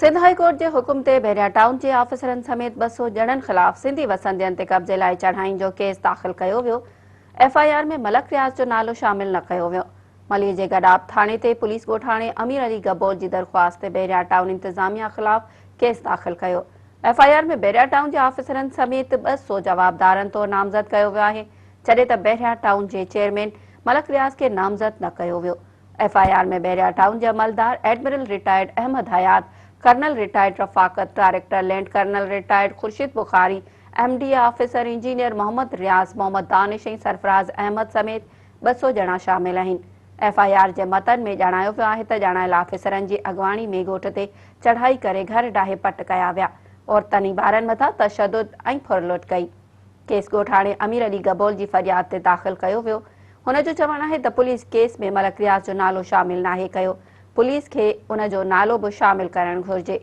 Sindh high court جي حڪم تي بحريا ٽائون جي آفيسرن سميت 200 ڄڻن خلاف سنڌي وسندين تي قبضي لاء چڙهائين جو ڪيس داخل ڪيو ويو. F I R ۾ Malik Riaz جو نالو شامل نه ڪيو ويو. ملير جي گڏاپ ٿاڻي تي پوليس ڳوٺاڻي امير علي گبول جي درخواست تي بحريا ٽائون انتظاميا خلاف ڪيس داخل ڪيو. F I R ۾ Bahria town جي آفيسرن سميت 200 جوابدارن طور نامزد ڪيو ويو آهي، جڏهن ته بحريا ٽائون جي چيئرمين ملڪ رياض کي نامزد نه ڪيو ويو. F I R ۾ Bahria town جي عملدار admiral retired Ahmed Hayat, colonel retired Rafaqat, director land colonel retired Khurshid Bukhari, M D A officer engineer Muhammad Riaz, Muhammad Danish ۽ Sarfraz Ahmed سميت 200 ڄڻا شامل آهن. ايف I R جي متن ۾ ڄاڻايو ويو آهي ته ڄاڻايل آفيسرن جي اڳواڻي ۾ ڳوٺ تي چڙهائي ڪري گهر ڊاهي پٽ ڪيا ويا، عورتن ۽ ٻارن مٿان تشدد ۽ ڦرلٽ ڪئي. ڪيس ڳوٺاڻي امير علي گبول جي فرياد تي داخل ڪيو ويو. هن جو چوڻ آهي ته پوليس ڪيس ۾ ملڪ رياض جو نالو شامل ناهي ڪيو، پوليس کي ان جو نالو به شامل ڪرڻ گهرجي.